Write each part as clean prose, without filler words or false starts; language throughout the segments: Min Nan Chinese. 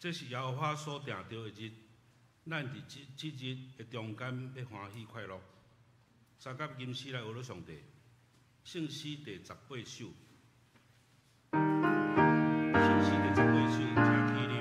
這是耶和華所定著的日，咱佇這這日的中間欲歡喜快樂。三甲吟詩來學了上帝，聖詩第十八首。聖詩第十八首，請起立。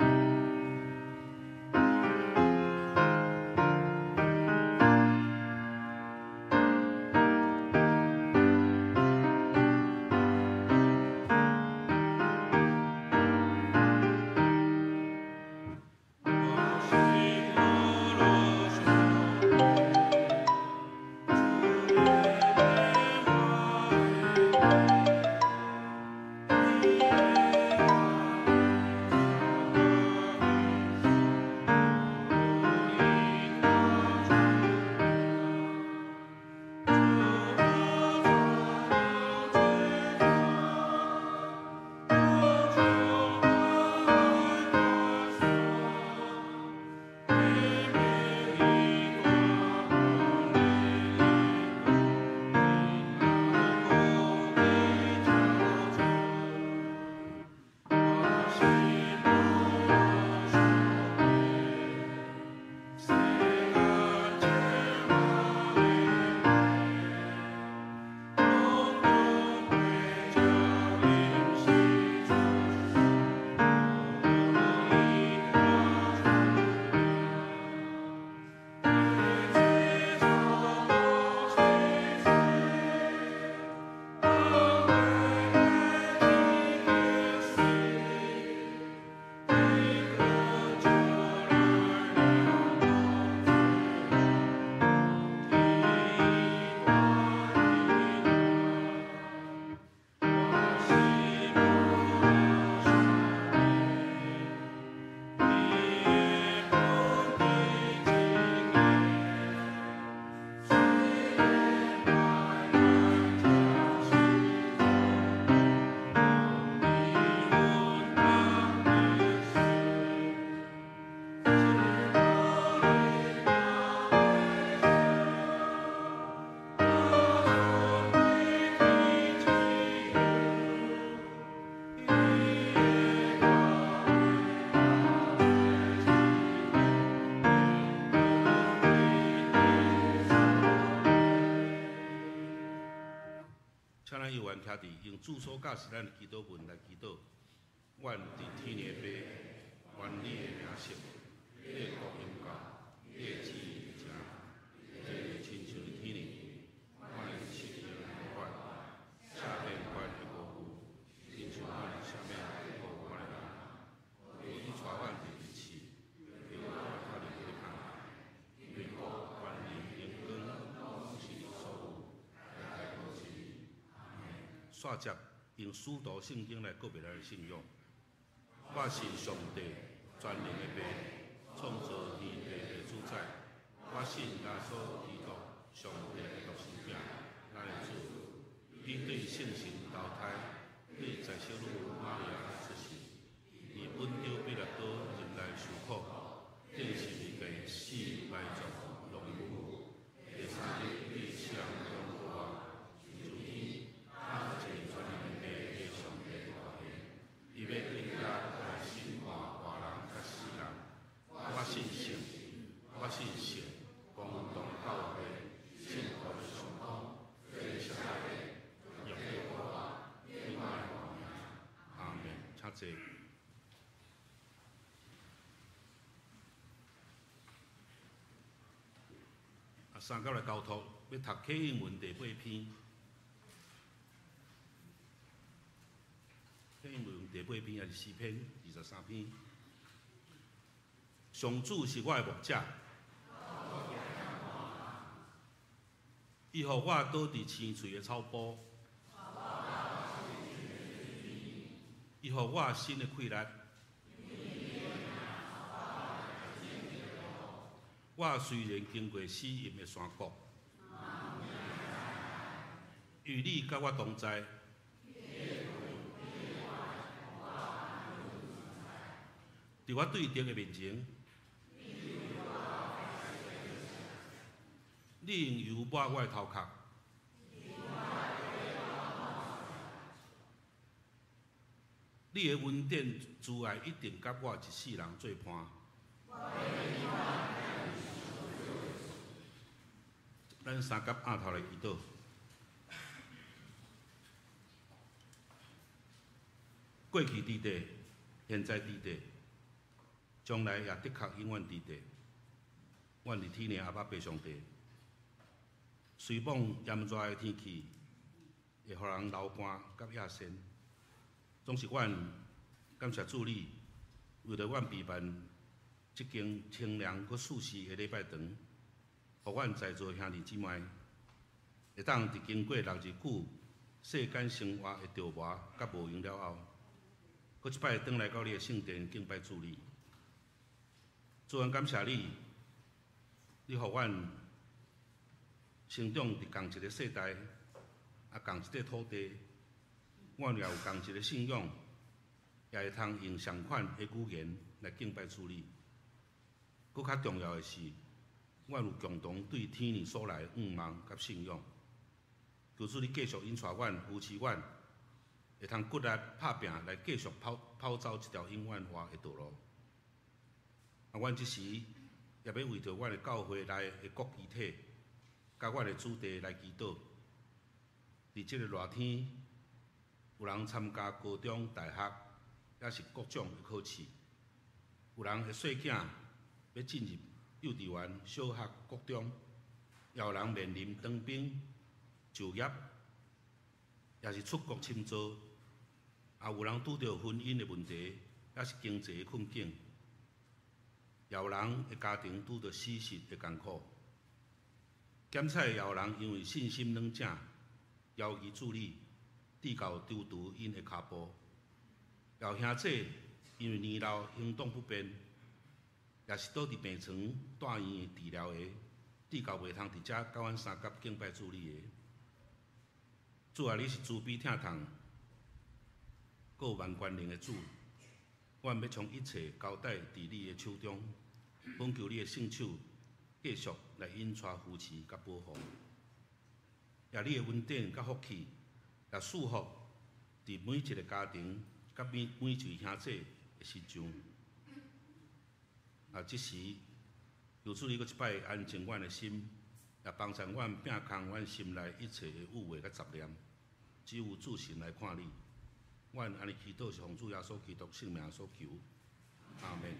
請咱有緣徛佇用主所教示咱的祈禱文來祈禱。阮佇天的父，願你的名聖，你的國臨到，你的旨意成，親像佇天頂，阮的食用款，赦免阮的過誤，親像阮會赦免過誤阮的人。無去帶阮入試，救阮脫離黑暗。因為國、權能、榮光，攏是你所有，代代都是。煞接用使徒聖經來告白咱的信仰。我信上帝全能的父，創造天地的主宰。我信耶穌基督，上帝的獨生囝，咱的主。伊對聖神投胎，對在小女瑪利亞出世，佇本丟彼拉多入來受苦，釘十字架死埋葬落陰府，第三日對死人中復活，上天，坐全能的父的上帝大下，伊欲轉來來審判活人佮死人。我信聖，我信聖公同教會，信徒的相通，這是永活，永遠的活命。阿門。請坐。啊，三甲來交託，欲讀啟應文第八篇。啟應文第八篇，抑是詩篇23篇。上主是我的牧者，伊予我倒佇青翠的草埔，伊予我新的氣力。我雖然經過死蔭的山谷，因你佮我同在，佇我對敵的面前，你用油抹我的頭殼。你的恩典慈愛一定佮我一世人做伴。咱三佮阿頭來祈禱。過去佇地，現在佇地，將來也的確永遠佇地。阮佇天的阿爸父上帝，雖罔炎熱的天氣會予人流汗佮野鉎，總是阮感謝主你，為著阮備辦這間清涼閣舒適的禮拜堂，予阮在座兄弟姊妹會當佇經過六日久世間生活的著磨佮無閒了後，閣一擺轉來到你的聖殿敬拜主你。主，阮感謝你，你予阮成長佇仝一个世代，啊，仝一塊土地，阮也有仝一个信仰，也會通用相款的語言來敬拜主你。閣較重要的是，阮有共同對天父所來的向望佮信仰。求主你繼續引帶阮、扶持阮，會通骨力拍拚來繼續跑跑走這條永遠活的道路。啊，阮這時也欲為著阮的教會內的各肢體，佮阮的主題來祈禱。佇這個熱天，有人參加高中、大學，抑是各種的考試；有人的細囝欲進入幼稚園、小學、國中，也有人面臨當兵、就業，抑是出國深造，也有人拄著婚姻的問題，抑是經濟的困境，也有人的家庭拄著死實的艱苦。檢採也有人因為信心軟正，猶疑主你，至到丟除𪜶的跤步。也有兄姊因為年老行動不便，抑是倒佇病床住院治療的，至到袂通佇遮佮阮相佮敬拜主你的。主啊，你是慈悲疼痛、閣有萬權能的主，阮欲將一切交代佇你的手中，懇求你的聖手繼續來引帶扶持佮保護。也你的恩典佮福氣，也賜福佇每一个家庭佮每一位兄姊的身上。啊，這時求主你閣一擺安靜阮的心，也幫助阮摒空阮心內一切的有話佮雜念，只有注神來看你。阮按呢祈禱是奉主耶穌基督聖名所求，阿們。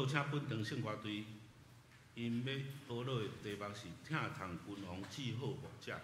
請本堂聖歌隊，𪜶欲學樂的題目是疼痛君王至好牧者。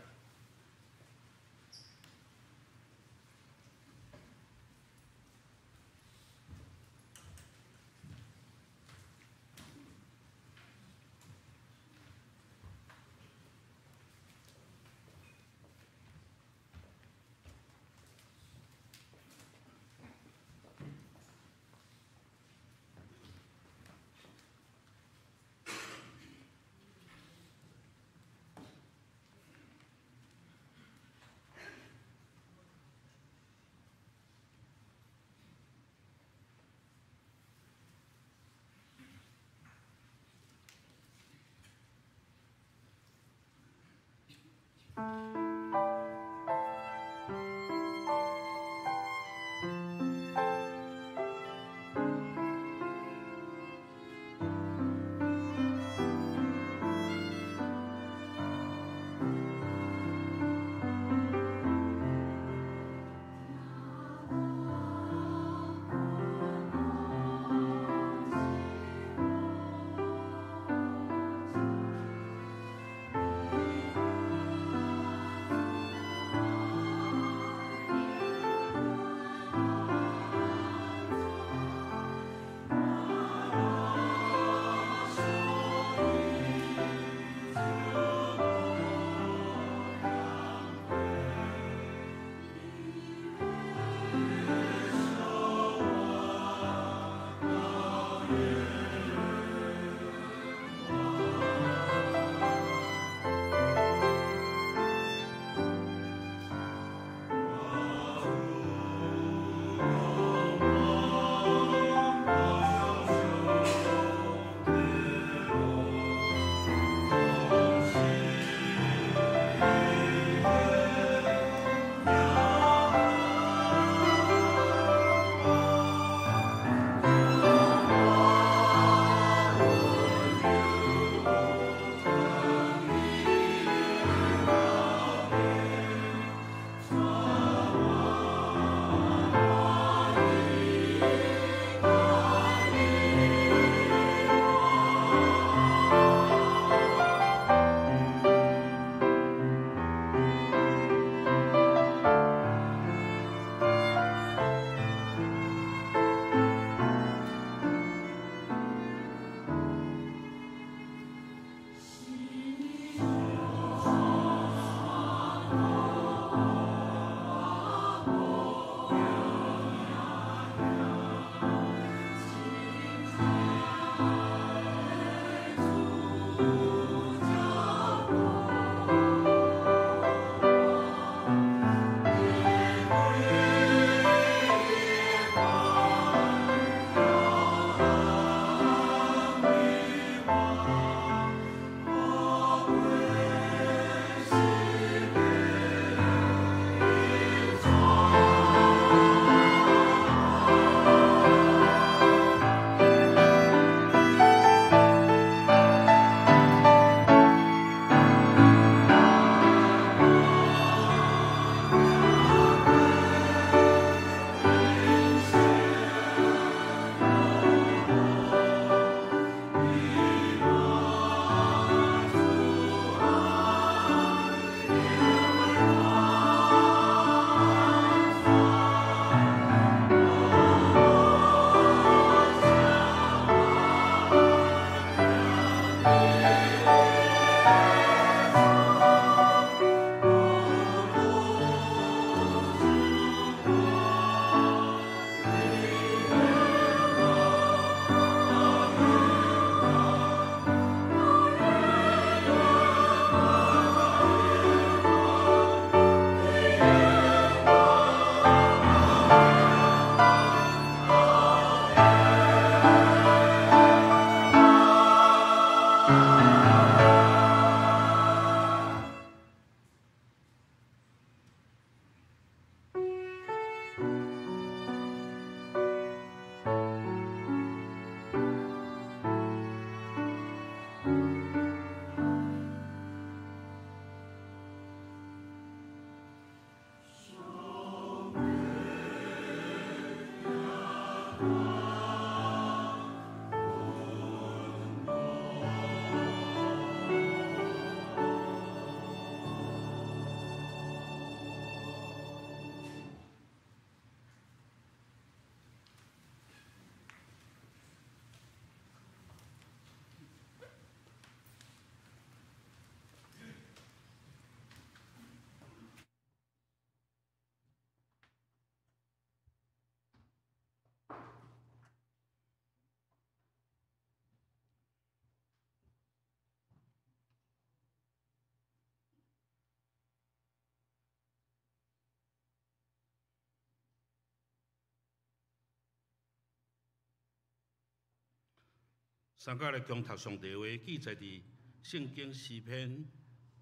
三個來共讀上帝話，記載佇聖經詩篇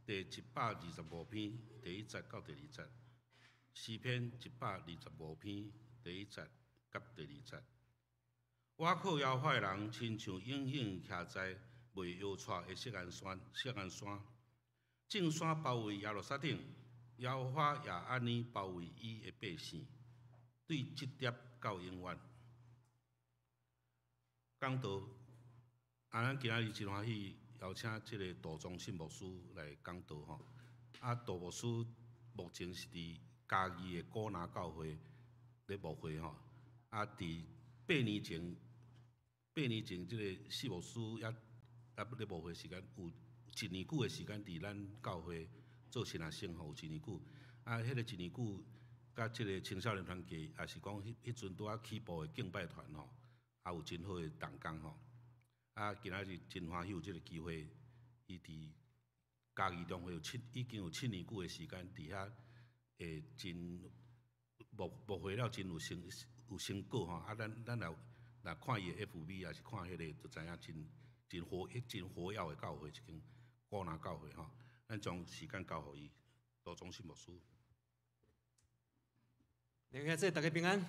第125篇第一節到第二節。詩篇一百二十五篇第一節佮第二節。倚靠耶和華的人，親像永遠徛在袂搖掣的錫安山。錫安山，眾山包圍耶路撒冷，耶和華也按呢包圍伊的百姓，對這疊到永遠。講道，啊，咱今仔日真歡喜邀請這个杜宗信牧師來講道吼。啊，杜牧師目前是佇嘉義的古拿教會咧牧會吼。啊，佇八年前，八年前這个四牧師也啊咧牧會時間有一年久的時間，佇咱教會做神學生吼，有一年久。啊，彼個一年久，佮這个青少年團契，也是講彼彼陣拄仔起步的敬拜團吼，也有真好的同工吼。啊，今仔日真歡喜有這个機會，伊佇嘉義中會有七，已經有7年久的時間，佇遐會真牧牧會了，真有成果吼。啊，咱若看伊的 FB，抑是看彼个，就知影真活躍的教會，一間古拿教會吼。咱將時間交予伊，杜宗信牧師。弟兄姊妹，大家平安。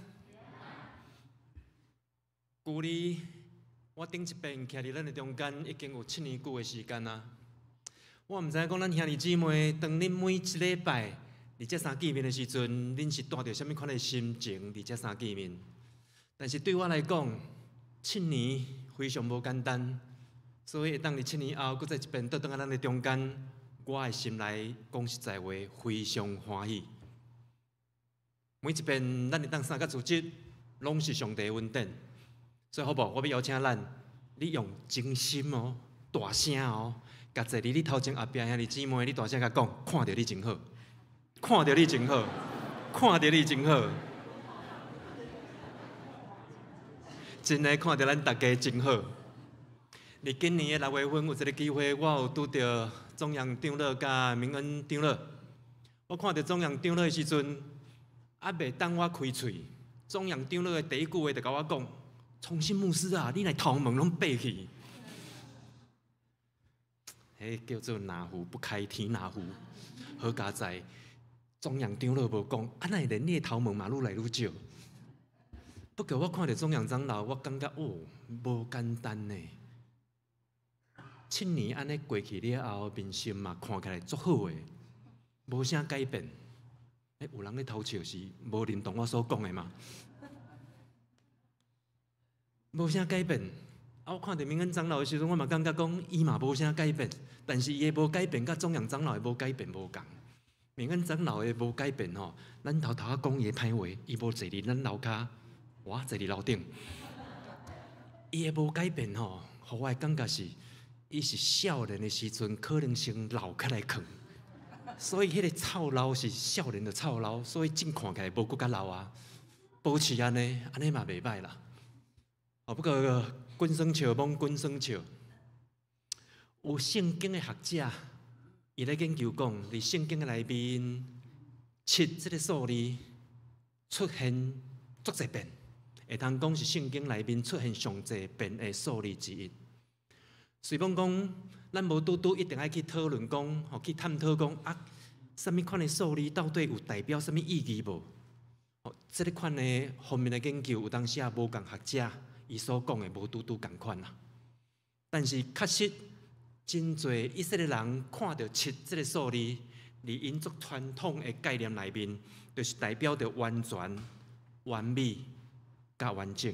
舊年我頂一遍徛佇咱的中間，已經有七年久的時間啊。我毋知影講咱兄弟姊妹，當恁每一禮拜佇這三見面的時陣，恁是帶著啥物款的心情佇這三見面？但是對我來講，七年非常無簡單，所以會當佇七年後，閣再一遍倒轉來咱的中間，我的心內講實在話，非常歡喜。每一遍咱會當三個組織，攏是上帝的恩典。所以好無？我欲邀請咱，你用真心哦，大聲哦，共坐佇你頭前後壁兄弟姊妹，你大聲共講，看著你真好，看著你真好，看著你真好，真的看著咱大家真好。佇今年的6月份有一个機會，我有拄著中陽長老佮明恩長老。我看著中陽長老的時陣，猶未等我開喙，中陽長老的第一句話就共我講：重新牧師啊，你若頭毛攏白去。彼叫做哪壺不開提哪壺。好佳哉，中陽長老無講，啊，哪會連你的頭毛嘛愈來愈少？不過我看著中陽長老，我感覺哦，無簡單呢。七年按呢過去了後，面色嘛看起來足好的，無啥改變。欸，有人咧偷笑是無認同我所講的嗎？無啥改變。啊，我看著明恩長老的時陣，我嘛感覺講伊嘛無啥改變，但是伊的無改變，佮中陽長老的無改變無仝。明恩長老的無改變吼，咱頭頭仔講伊的歹話，伊無坐佇咱樓跤，我坐佇樓頂。伊的無改變吼，予我的感覺是，伊是少年的時陣可能先老起來囥，所以彼个臭老是少年的臭老，所以真看起來無閣較老啊。保持按呢，按呢嘛袂䆀啦。哦，不過滾耍笑，罔滾耍笑。有聖經的學者，伊咧研究講，佇聖經的內面，七這个數字出現足濟遍，會通講是聖經內面出現上濟遍的數字之一。雖罔講，咱無拄拄一定愛去討論講，吼去探討講啊，啥物款的數字到底有代表啥物意義無？吼，這个款的方面的研究，有當時也無仝學者伊所講的無拄拄仝款啦。但是確實，真濟以色列人看著七這个數字，佇𪜶足傳統的概念內面，就是代表著完全、完美、佮完整。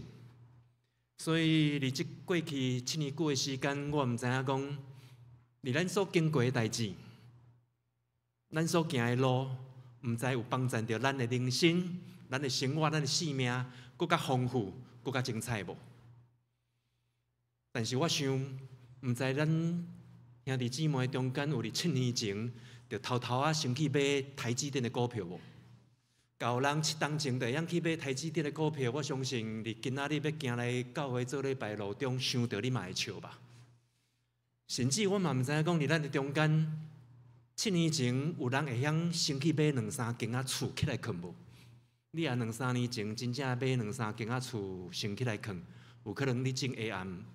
所以，佇這過去七年久的時間，我毋知影講，佇咱所經過的代誌，咱所行的路，毋知有幫助著咱的人生、咱的生活、咱的生命，閣較豐富、閣較精彩無？但是我想，毋知咱兄弟姊妹中間有佇七年前，就偷偷仔先去買台積電的股票無？有人七冬前就會曉去買台積電的股票，我相信佇今仔日欲行來教會做禮拜路中，想著你嘛會笑吧。甚至我嘛毋知影講，佇咱的中間，七年前有人會曉先去買兩三間仔厝起來囥無？你若兩三年前真正買兩三間仔厝先起來囥，有可能你種下暗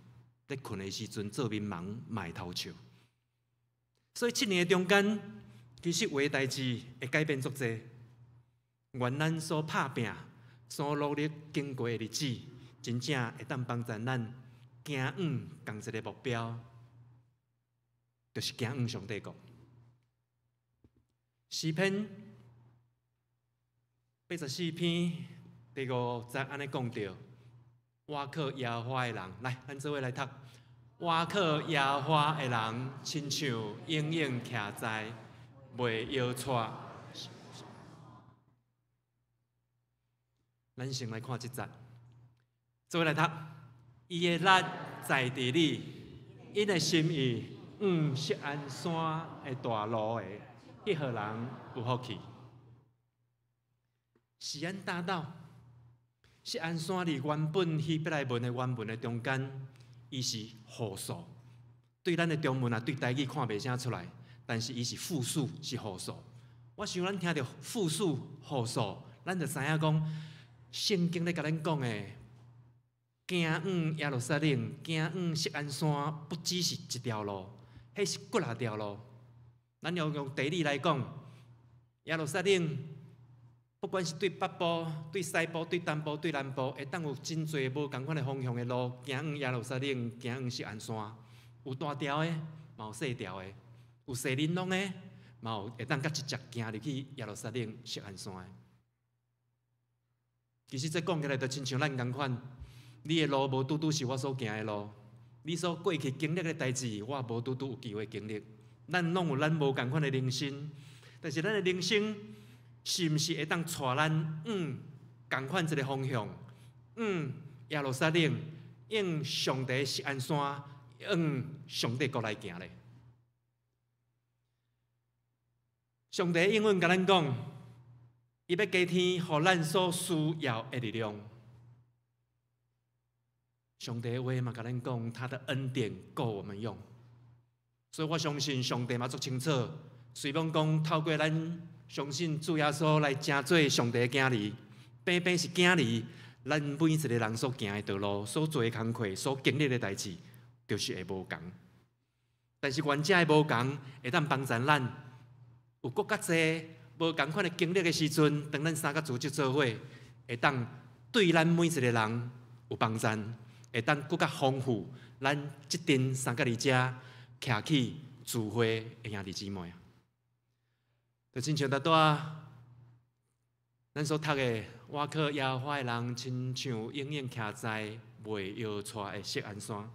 咧睏的時陣做眠夢嘛會偷笑。所以七年的中間，其實有的代誌會改變足濟。願咱所拍拚、所努力經過的日子，真正會當幫助咱行往仝一个目標，就是行往上帝國。詩篇84篇第五節按呢講著：倚靠耶和華的人，來，咱做伙來讀。倚靠耶和華的人，親像永永徛在，袂搖掣。咱先來看這節，做伙來讀。伊的力在佇裡，𪜶的心意往錫安山的大路的，彼號人有福氣。錫安大道，錫安山佇原本希伯來文的原文的中間，伊是複數，對咱的中文啊，對台語看袂啥出來，但是伊是複數，是複數。我想咱聽著複數、複數，咱就知影講，聖經咧共咱講的，行往耶路撒冷、行往錫安山，不只是一條路，彼是幾若條路。咱用地理來講，耶路撒冷，不管是對北部、對西部、對東部、對南部，會當有真濟無仝款的方向的路，行往耶路撒冷、行往錫安山，有大條的，嘛有細條的，有踅玲瑯的，嘛有會當較直接行入去耶路撒冷、錫安山的。其實這講起來就親像咱仝款，你的路無拄拄是我所行的路，你所過去經歷的代誌，我無拄拄有機會經歷。咱攏有咱無仝款的人生，但是咱的人生是毋是會當帶咱往仝款一个方向，往耶路撒冷，往上帝錫安山，往上帝國來行咧？上帝應允共咱講，伊欲加添予咱所需要的力量。上帝的話嘛，共咱講，他的恩典夠我們用。所以我相信上帝嘛足清楚，雖罔講透過咱相信主耶穌來成做上帝的囝兒，平平是囝兒，咱每一個人所行的道路、所做的工課、所經歷的代誌，就是會無仝。但是願這个無仝會當幫助咱，有閣較濟無仝款的經歷的時陣，當咱三个組織做伙，會當對咱每一個人有幫助，會當閣較豐富咱這陣三角佇遮徛起聚會的兄弟姊妹啊！就親像拄仔咱所讀的，倚靠耶和華的人，親像永遠徛在袂搖掣的錫安山。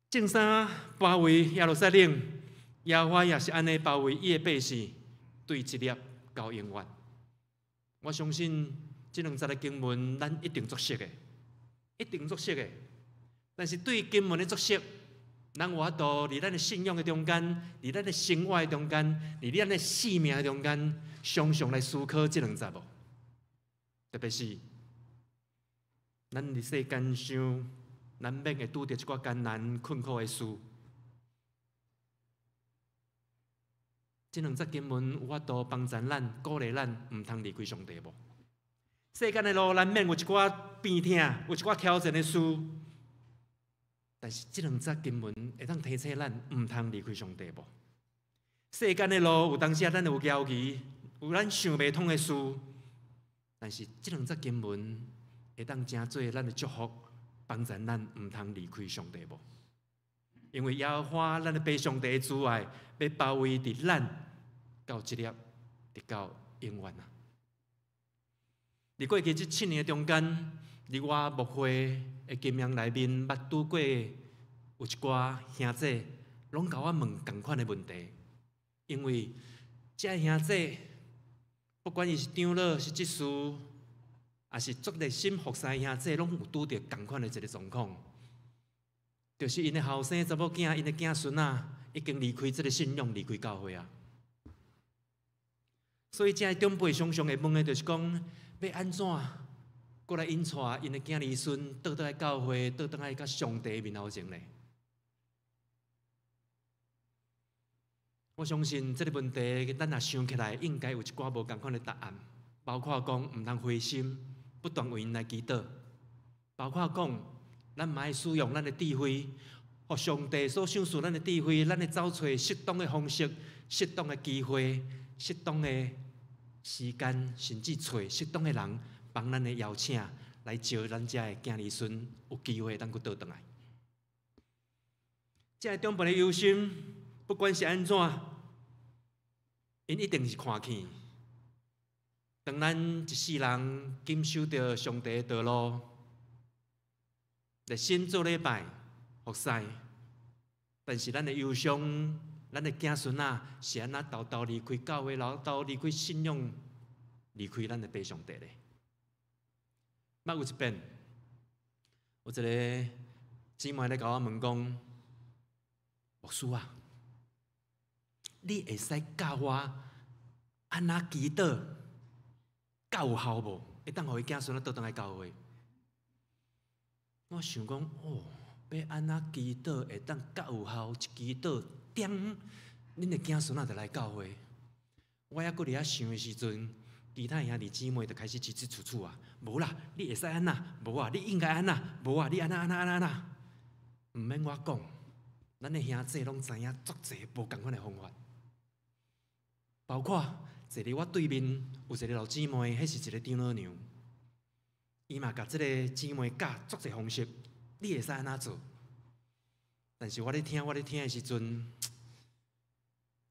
眾山包圍耶路撒冷，耶和華也是按呢包圍伊的百姓，對這粒到永遠。我相信這兩節的經文，咱一定足熟的，一定足熟的。但是對經文的足熟，咱有法度佇咱的信仰的中間，佇咱的生活的中間，佇咱的生命的中間，常常來思考這兩節無？特別是咱佇世間上，難免會拄著一寡艱難困苦的事。這兩節經文有法度幫助咱、鼓勵咱，毋通離開上帝無？世間的路難免有一寡病痛，有一寡挑戰的事。但是這兩節經文會當提醒咱，毋通離開上帝無？世間的路有當時咱有焦疑，有咱想袂通的事。但是這兩節經文會當成做咱的祝福，幫助咱毋通離開上帝無？因為耶和華咱的父上帝的慈愛，欲包圍佇咱到這粒，直到永遠啊！佇過去這七年的中間，佇我牧會的經驗內面，捌拄過有一寡兄弟，攏共我問仝款的問題。因為這兄弟，不管伊是長老、是執事，抑是足熱心服侍的兄弟，攏有拄著仝款的一个狀況，就是𪜶的後生查某囝、𪜶的囝孫仔，已經離開這个信仰，離開教會啊。所以，這个長輩常常會問的，就是講欲按怎閣來引帶𪜶的囝兒孫倒轉來教會，倒轉來到上帝面頭前咧？我相信這个問題，咱若想起來，應該有一寡無仝款的答案，包括講毋通灰心，不斷為𪜶來祈禱；包括講，咱嘛愛使用咱的智慧，予上帝所賞賜咱的智慧，咱會走揣適當的方式、適當的機會、適當的時間，甚至揣適當的人幫咱的邀請來招咱遮的囝兒孫有機會當閣倒轉來。這个長輩的憂心，不管是按怎，𪜶一定是看見。當咱一世人謹守著上帝的道路，熱心做禮拜服侍，但是咱的憂傷，咱的囝孫仔是按怎沓沓離開教會，沓沓離開信仰，離開咱的父上帝咧。捌有一遍，有一个姊妹來共我問講：牧師啊，你會使教我按怎祈禱，較有效無？會當予伊囝孫仔倒轉來教會？我想講，哦，欲按怎祈禱會當較有效？一祈禱，點，恁的囝孫仔就來教會。我猶閣佇遐想的時陣，其他兄弟姊妹就開始吱吱楚楚啊！無啦，你會使按怎？無啊，你應該按怎？無啊，你按怎按怎按怎按怎？毋免我講，咱的兄弟攏知影足濟無仝款的方法，包括坐佇我對面有一个老姊妹，彼是一个長老娘，伊嘛共這个姊妹教足濟方式，你會使按怎做？但是我咧聽，我咧聽的時陣，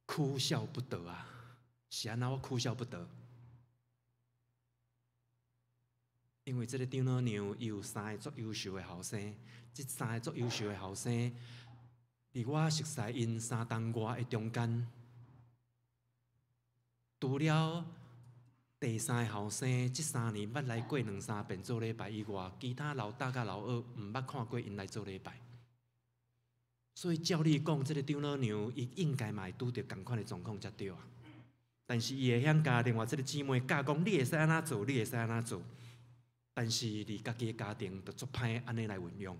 哭笑不得啊！是按怎我哭笑不得？因為這个長老娘伊有三个足優秀的後生，這三个足優秀的後生，佇我熟似𪜶三冬外的中間，除了第三个後生，這三年捌來過兩三遍做禮拜以外，其他老大佮老二毋捌看過𪜶來做禮拜。所以照理講，這个長老娘伊應該嘛會拄著仝款的狀況才對啊。但是伊會曉共另外這个姊妹教講，你會使按怎做，你會使按怎做。但是佇家己的家庭就足歹按呢來運用，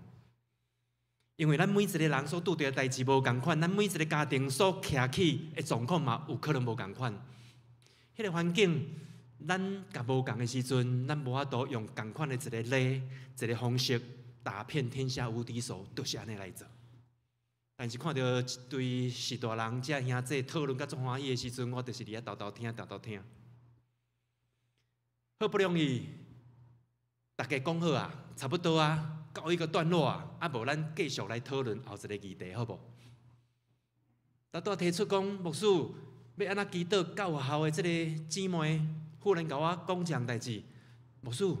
因為咱每一个人所拄著的代誌無仝款，咱每一个家庭所徛起的狀況嘛有可能無仝款。彼个環境，咱共無仝的時陣，咱無法度用仝款的一个禮、一个方式，打遍天下無敵手，就是按呢來做。但是看著一堆序大人遮兄弟討論甲足歡喜的時陣，我就是佇遐沓沓聽，沓沓聽。好不容易，大家講好啊，差不多啊，告一個段落啊，啊無咱繼續來討論後一个議題，好無？拄拄提出講，牧師欲按怎祈禱較有效的這个姊妹，忽然共我講這項代誌，牧師，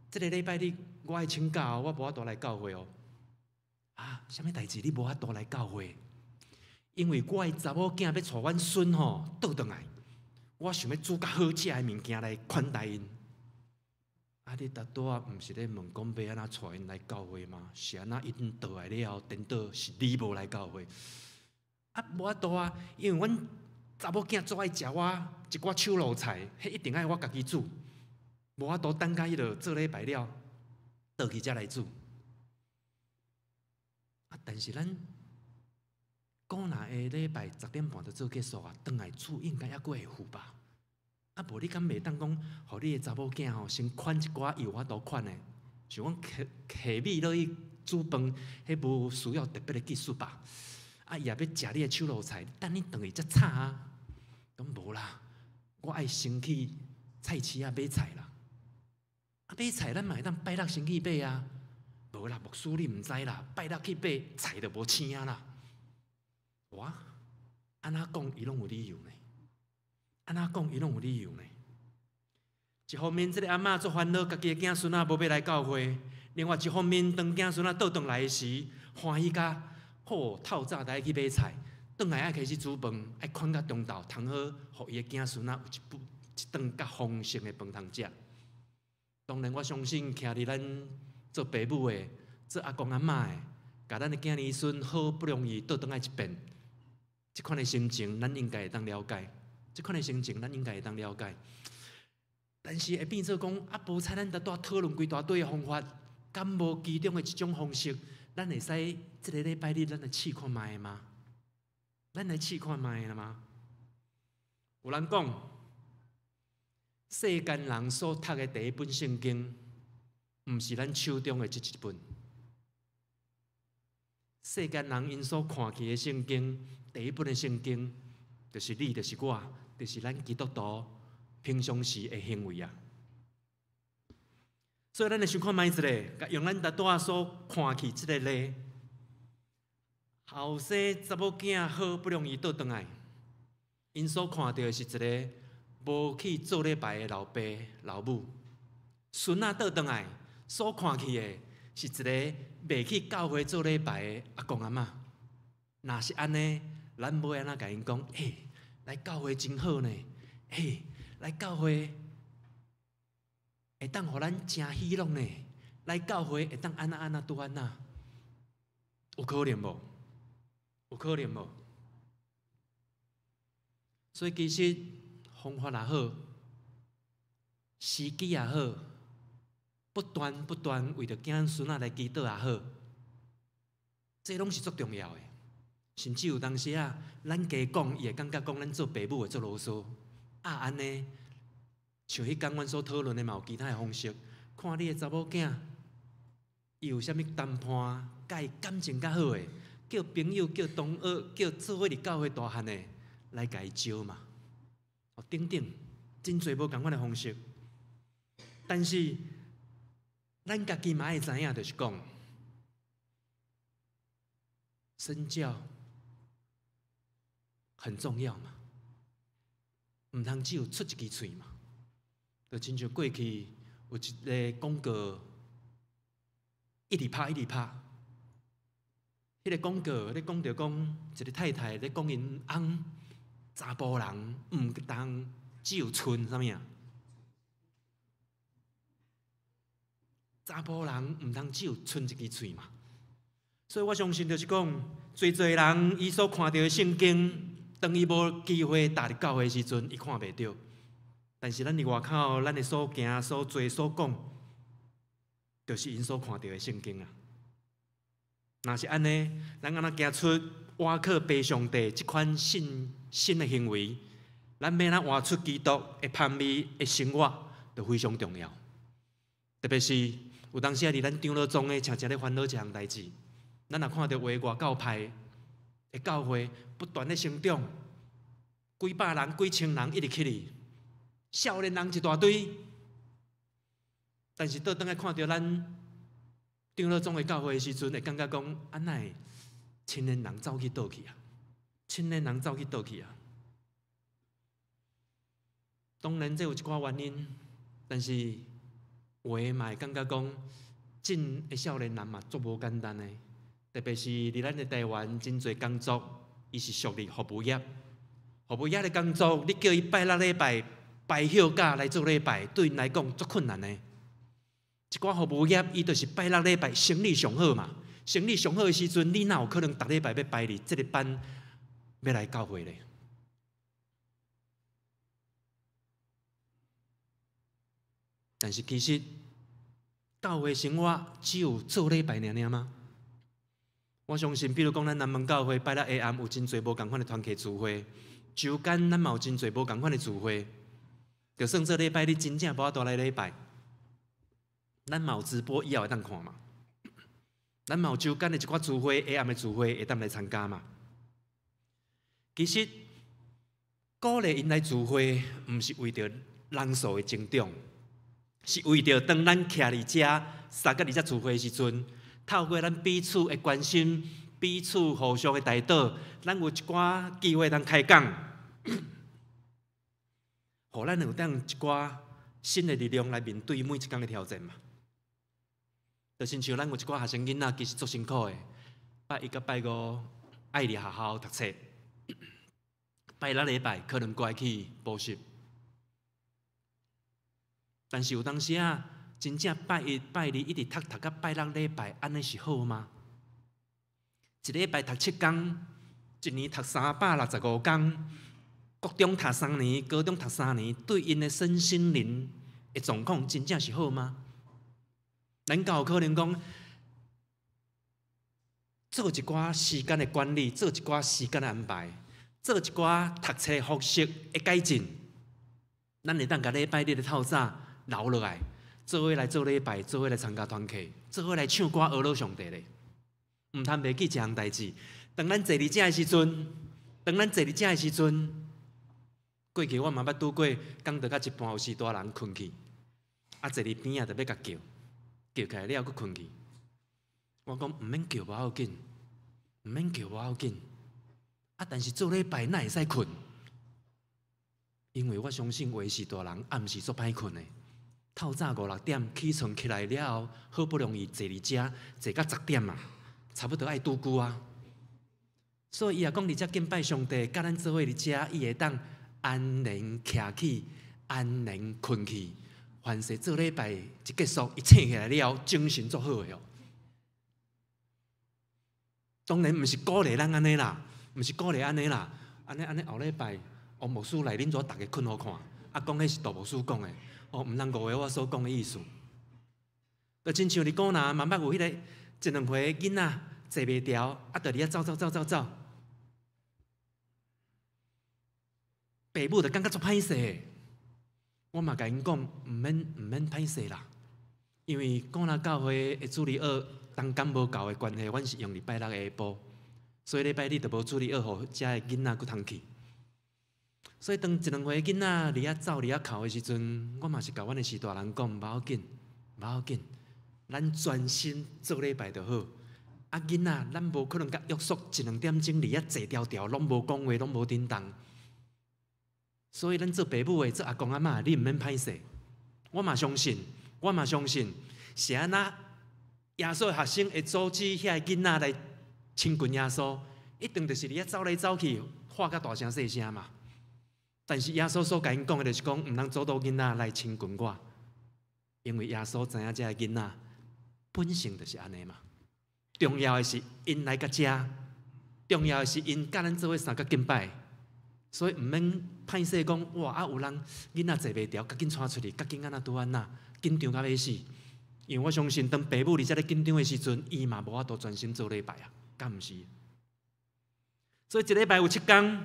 這个禮拜日我愛請假，我無法度來教會哦。啊，啥物代誌你無法度來教會？因為我的查某囝欲帶阮孫吼倒轉來，我想欲煮較好食的物件來款待𪜶。啊！你拄拄仔毋是咧問講欲按怎帶𪜶來教會嗎？是按怎𪜶倒來了後，顛倒是你無來教會？啊，無法度啊！因為阮查某囝足愛食我一寡手路菜，彼一定愛我家己煮，無法度等甲彼落做禮拜了，倒去才來煮。啊！但是咱講若下禮拜10點半就做結束啊，轉來煮應該猶閣會赴吧？啊，無你敢袂當講，予你的查某囝吼先款一寡伊有法度款的，像講下米落去煮飯，彼無需要特別的技術吧？啊，伊也欲食你的手路菜，等你轉去才炒啊。講無啦，我愛先去菜市仔買菜啦。啊，買菜咱嘛會當拜六先去買啊。無啦，牧師你毋知啦，拜六去買菜就無青啦。哇，按怎講伊攏有理由呢？按怎講伊攏有理由呢？一方面，這个阿嬤足煩惱，家己的囝孫仔無欲來教會；另外一方面，當囝孫仔倒轉來時，歡喜甲好透早就愛去買菜，轉來愛開始煮飯，愛款甲中晝，通好予伊的囝孫仔有一頓一頓較豐盛的飯通食。當然，我相信徛佇咱做爸母的、做阿公阿嬤的，共咱的囝兒孫好不容易倒轉來一遍，這款的心情，咱應該會當了解。這款的心情，咱應該會當了解。但是會變做講，啊，無彩咱拄拄討論規大堆的方法，敢無其中的一種方式，咱會使這个禮拜日咱來試看覓嗎？咱來試看覓了嗎？有人講，世間人所讀的第一本聖經，毋是咱手中的這一本。世間人𪜶所看去的聖經，第一本的聖經，就是你，就是我，就是咱基督徒平常時的行為啊。所以，咱來想看覓一下，用咱拄仔所看去這个例，後生查某囝好不容易倒轉來，𪜶所看著的是一个無去做禮拜的老爸老母，孫仔倒轉來所看去的是一个袂去教會做禮拜的阿公阿嬤。若是按呢，咱欲按怎共𪜶講？欸，來教會真好呢！欸，來教會會當予咱誠喜樂呢！來教會會當按怎按怎拄按怎？有可能無？有可能無？所以其實方法也好，時機也好，不斷不斷為著囝孫仔來祈禱也好，這攏是足重要的。甚至有當時啊，咱加講，伊會感覺講咱做爸母的足囉嗦啊，按呢，像彼工阮所討論的嘛，有其他的方式。看你的查某囝，伊有啥物談判，佮伊感情較好的，叫朋友、叫同學、叫做伙佇教會大漢的來共伊招嘛。哦，等等，真濟無仝款的方式。但是，咱家己嘛愛知影，就是講身教很重要嘛，毋通只有出一支喙嘛。就親像過去有一个廣告，一直拍一直拍。彼个廣告咧講著講一个太太咧講𪜶翁查埔人毋通只有賰啥物啊？查埔人毋通只有賰一支喙嘛。所以我相信就是講，濟濟人伊所看著的聖經，當伊無機會踏入教會的時陣，伊看袂著。但是咱佇外口，咱的所行、所做、所講，就是𪜶所看著的聖經啊。若是按呢，咱按怎行出倚靠父上帝這款信心的行為？咱欲按怎活出基督的芳味的生活，就非常重要。特別是有當時啊，佇咱長老總的，常常咧煩惱一項代誌。咱若看著有的外教派的教會不斷咧成長，幾百人、幾千人一直起去，少年人一大堆。但是倒轉來看著咱長老總的教會的時陣，會感覺講，啊哪會青年人走去佗去啊？青年人走去佗去啊？當然，這有一寡原因，但是有的嘛會感覺講，進的少年人嘛足無簡單的，特別是佇咱的台灣，真濟工作，伊是屬於服務業，服務業的工作，你叫伊拜六禮拜排休假來做禮拜，對𪜶來講足困難的。一寡服務業，伊就是拜六禮拜生理上好嘛，生理上好的時陣，你哪有可能逐禮拜欲排佇這个班欲來教會咧？但是其實教會生活只有做禮拜爾爾嗎？我相信，比如講咱南門教會拜六下暗有真濟無仝款的團契聚會，週間咱嘛有真濟無仝款的聚會，就算做禮拜你真正無法度來禮拜，咱嘛有直播以後會當看嘛。咱嘛有週間的一寡聚會，下暗的聚會會當來參加嘛。其實鼓勵𪜶來聚會，毋是為著人數的增長，是為著當咱徛佇遮三甲二只聚會的時陣，透過咱彼此的關心、彼此互相的代禱，咱有一寡機會通開講，予咱有當一寡新的力量來面對每一工的挑戰嘛。就親像咱有一寡學生囡仔，其實足辛苦的，拜一佮拜五愛佇學校讀冊，拜六禮拜可能閣愛去補習。但是有當時啊，真正拜一、拜二一直讀讀到拜六禮拜，按呢是好嗎？一禮拜讀7工，一年讀365工，國中讀3年，高中讀3年，對𪜶的身心靈的狀況，真正是好嗎？咱敢有可能講做一寡時間的管理，做一寡時間的安排，做一寡讀冊方式的改進，咱會當共禮拜日的透早留落來，做伙來做禮拜，做伙來參加團契，做伙來唱歌，呵咾上帝咧。毋通袂記一項代誌。當咱坐佇遮的時陣，當咱坐佇遮的時陣，過去我嘛捌拄過講道到一半，有序大人睏去，啊坐佇邊仔就欲共叫，叫起來了閣睏去。我講毋免叫無要緊，毋免叫無要緊。啊，但是做禮拜哪會使睏？因為我相信有的序大人暗時足歹睏的，透早五六點起床起來了後，好不容易坐佇遮坐到10點啊，差不多愛拄久啊。所以伊若講佇遮敬拜上帝，佮咱做伙佇遮，伊會當安然徛起，安然睏去。凡勢做禮拜一結束，伊醒起來了後，精神足好的哦。當然毋是鼓勵咱按呢啦，毋是鼓勵按呢啦。按呢按呢後禮拜，王牧師來恁遮逐家睏予看，啊講彼是杜牧師講的，哦，毋通誤會我所講的意思。就親像佇古南嘛捌有彼個一兩歲囡仔坐袂牢，啊，就佇遐走走走走走，爸母就感覺足歹勢。我嘛共𪜶講，毋免毋免歹勢啦，因為古南教會的主日學同工無夠的關係，阮是用禮拜六下晡，所以禮拜日就無主日學，予遮的囡仔閣通去。所以當一兩歲囡仔佇遐走佇遐哭的時陣，我嘛是共阮的序大人講，無要緊，無要緊，咱專心做禮拜就好。啊，囡仔，咱無可能共約束一兩點鐘佇遐坐牢牢，攏無講話，攏無振動。所以咱做爸母的、做阿公阿嬤，你毋免歹勢。我嘛相信，我嘛相信，是按怎耶穌的學生會阻止遐個囡仔來親近耶穌，一定就是佇遐走來走去，喊甲大聲細聲嘛。但是耶穌所共𪜶講的，就是講毋通阻擋囡仔來親近我，因為耶穌知影這个囡仔本性就是按呢嘛。重要的是𪜶來到遮，重要的是𪜶佮咱做伙相佮敬拜，所以毋免歹勢講哇啊有人囡仔坐袂牢，趕緊帶出去，趕緊按怎拄按怎，緊張甲欲死。因為我相信，當爸母佇遮咧緊張的時陣，伊嘛無法度專心做禮拜啊，敢毋是？所以一禮拜有七工，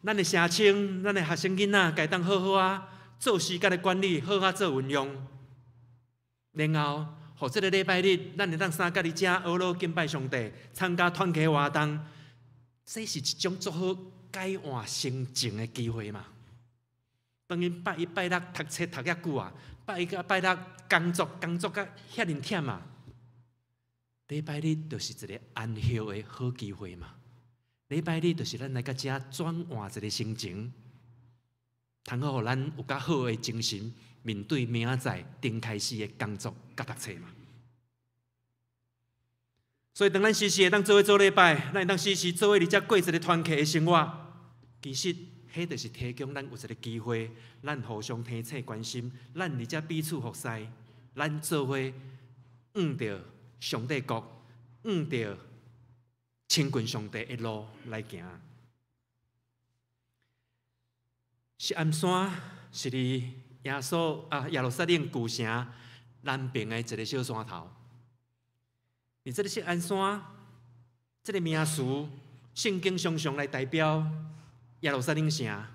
咱的社青、咱的學生囡仔，該當好好啊做時間的管理，好好做運用，然後，予這个禮拜日，咱會當相佮佇遮學樂敬拜上帝，參加團契活動，這是一種足好改換心情的機會嘛。當𪜶拜一拜六讀冊讀遐久啊，拜一佮拜六工作工作甲遐爾忝啊，禮拜日就是一个安歇的好機會嘛。禮拜日就是咱來到遮轉換一个心情，通好予咱有較好的精神面對明仔載重開始的工作佮讀冊嘛。所以當咱時時會當做伙做禮拜，咱會當時時做伙佇遮過一个團契的生活，其實，彼就是提供咱有一个機會，咱互相提醒關心，咱佇遮彼此服侍，咱做伙向著上帝國，向著親近上帝的路來行。錫安山是佇耶穌啊耶路撒冷舊城南邊的一个小山頭。佇這个錫安山，這个名詞，聖經常常來代表耶路撒冷城，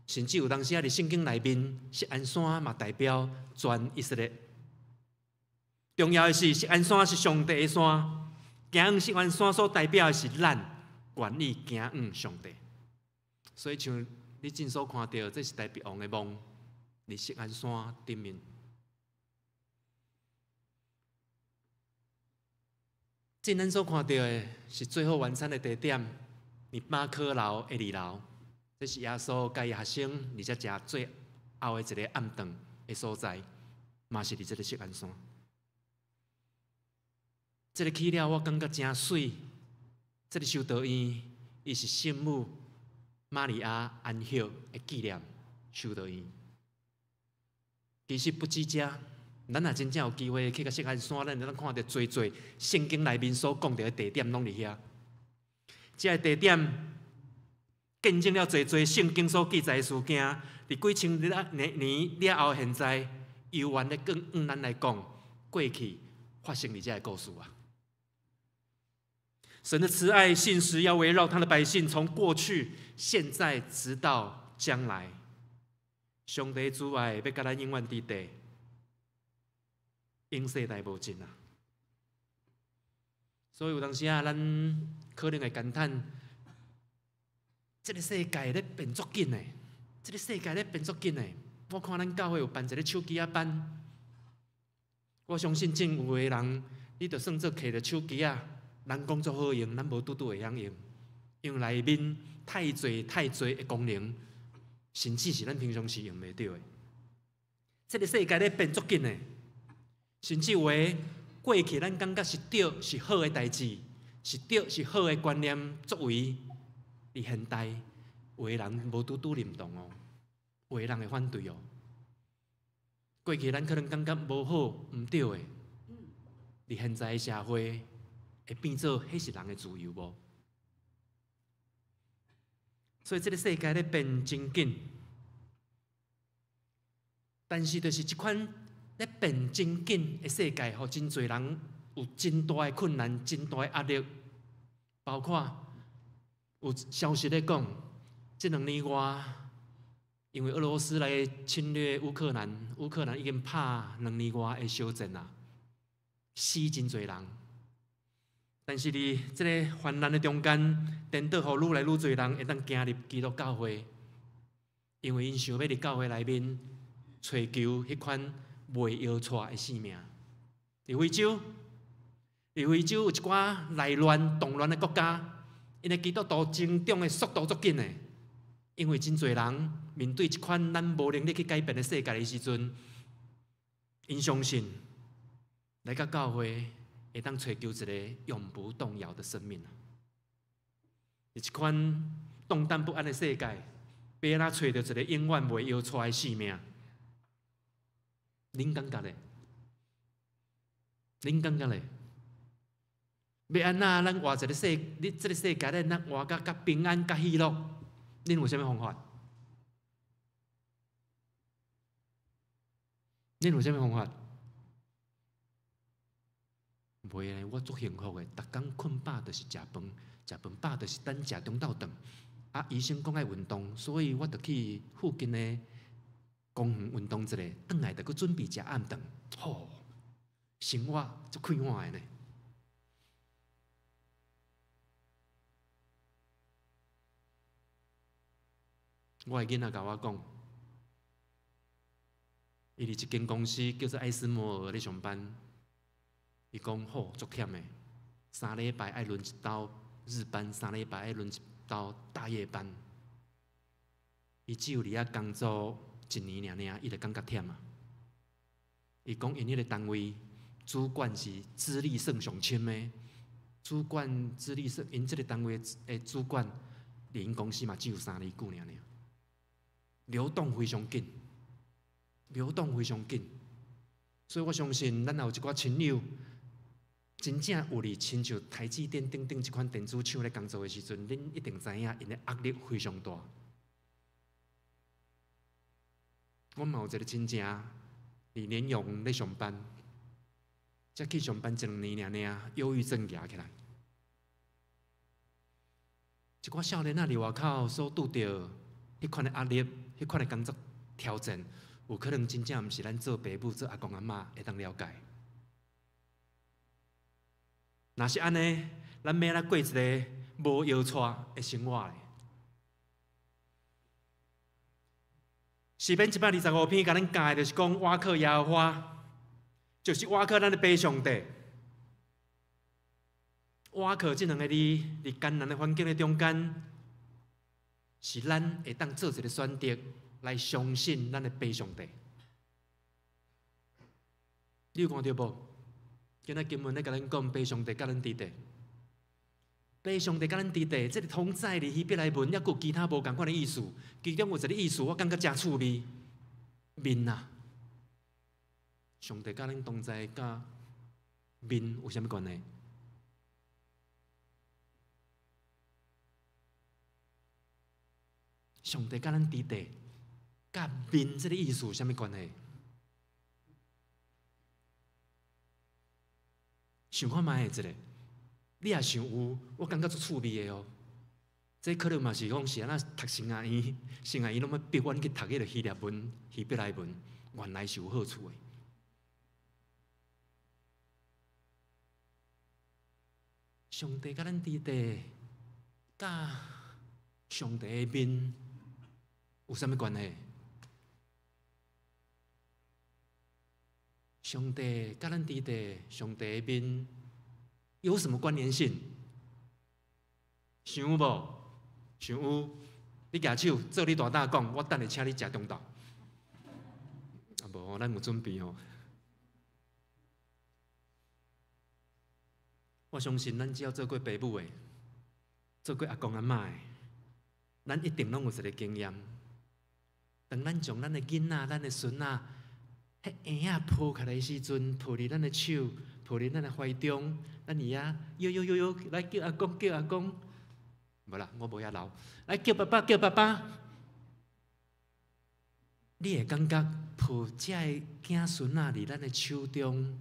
甚至有當時仔佇聖經內面，錫安山嘛代表全以色列。重要的是，錫安山是上帝的山，行往錫安山所代表的是咱願意行往上帝。所以像你正所看著，這是大衛王的夢，佇錫安山頂面。正咱所看著的是最後晚餐的地點，佇馬可樓的二樓，這是耶穌佮伊學生佇遮食最後的一个暗頓的所在，嘛是佇這个錫安山。這个起了，我感覺誠媠。這个修道院，伊是聖母瑪利亞安息的紀念修道院。其實不止遮，咱若真正有機會去到錫安山，咱會當看著濟濟聖經內面所講著的地點，攏佇遐。這个地點見證了濟濟聖經所記載的事件，佇幾千年年了後，現在猶原咧更向咱來講過去發生佇遮的故事啊。神的慈愛信實要圍繞他的百姓，從過去、現在直到將來。上帝慈愛欲佮咱永遠佇地，永世代無盡啊！所以有當時啊，咱可能會感嘆，這个世界咧變足緊的，這个世界咧變足緊的。我看咱教會有辦一个手機仔班，我相信真有的人，你就算做摕著手機仔，人講足好用，咱無拄拄會曉用，因為內面太濟太濟的功能，甚至是咱平常時用袂著的。這个世界咧變足緊的，甚至有的過去咱感覺是對是好的代誌，是對是好的觀念作為，佇現代有的人無拄拄認同哦，有的人會反對哦。過去咱可能感覺無好、毋對的，佇現在的社會會變做彼是人的自由無？所以這个世界咧變真緊，但是就是這款咧變真緊的世界，予真濟人有真大的困難、真大的壓力，包括有消息咧講，這2年外，因為俄羅斯來侵略烏克蘭，烏克蘭已經拍2年外的小戰啊，死真濟人。但是佇這个患難的中間，顛倒予愈來愈濟人會當行入基督教會，因為𪜶想欲佇教會內面揣求彼款袂搖掣的生命。佇非洲有一寡內亂、動亂的國家，𪜶的基督徒增長的速度足緊的，因為真濟人面對這款咱無能力去改變的世界的時陣，𪜶相信來到教會會當揣求一个永不動搖的生命。佇這款動盪不安的世界，欲按怎揣著一个永遠袂搖掣的生命？恁感覺咧？恁感覺咧？欲按怎咱活一个世？你這个世界咧，咱活甲較平安、較喜樂？恁有啥物方法？恁有啥物方法？袂咧，我足幸福的，逐工睏飽就是食飯，食飯飽就是等食中晝頓。啊，醫生講愛運動，所以我就去附近的公園運動一下，轉來就閣準備食暗頓。吼，生活足快活的呢。我的囡仔共我講，伊佇一間公司叫做艾斯摩爾咧上班。伊講好足忝的，3禮拜愛輪一晝日班，3禮拜愛輪一晝大夜班。伊只有佇遐工作一年爾爾，伊就感覺忝啊。伊講𪜶彼个單位主管是資歷算上深的，主管資歷算，𪜶這个單位的主管，佇𪜶公司嘛只有3年久爾爾，流動非常緊，流動非常緊。所以我相信，咱也有一寡親友，真正有佇親像台積電等等這款電子廠咧工作的時陣，恁一定知影，𪜶的壓力非常大。我嘛有一个親情，佇聯陽咧上班，才去上班一兩年爾爾，憂鬱症舉起來。一寡少年仔佇外口所拄著彼款的壓力，彼款的工作挑戰，有可能真正毋是咱做爸母、做阿公阿嬤會當了解。若是按呢，咱欲按怎過一个無搖掣的生活咧？詩篇125篇共咱教的，就是講倚靠耶和華，就是倚靠咱的爸上帝。倚靠這兩个字，佇艱難的環境的中間，是咱會當做一个選擇，來相信咱的爸上帝。你有看著無？今仔經文咧共咱講，爸上帝佮咱佇佇，爸上帝佮咱佇佇，這个同在佇希伯來文，猶閣有其他無仝款的意思。其中有一个意思，我感覺誠趣味，面啊，上帝佮咱同在，佮面有啥物關係？上帝佮咱佇佇，佮面這个意思有啥物關係？想看覓一下，你若想有，我感覺足趣味的哦。這可能嘛是講是按怎讀神學院，神學院攏欲逼阮去讀彼个希臘文、希伯來文，原來是有好處的。上帝佮咱佇地，佮上帝的面有啥物關係？上帝佮咱佇地，上帝的面有什麼關聯性？想有無？想有？你舉手，做你大膽講，我等下請你食中晝。啊無，咱有準備吼。我相信，咱只要做過爸母的，做過阿公阿嬤的，咱一定攏有一個經驗。當咱將咱的囡仔、咱的孫仔，彼嬰仔抱起來的時陣，抱佇咱的手，抱佇咱的懷中，咱伊仔喲喲喲喲來叫阿公，叫阿公。無啦，我無遐老。來叫爸爸，叫爸爸。你會感覺抱這个囝孫仔佇咱的手中，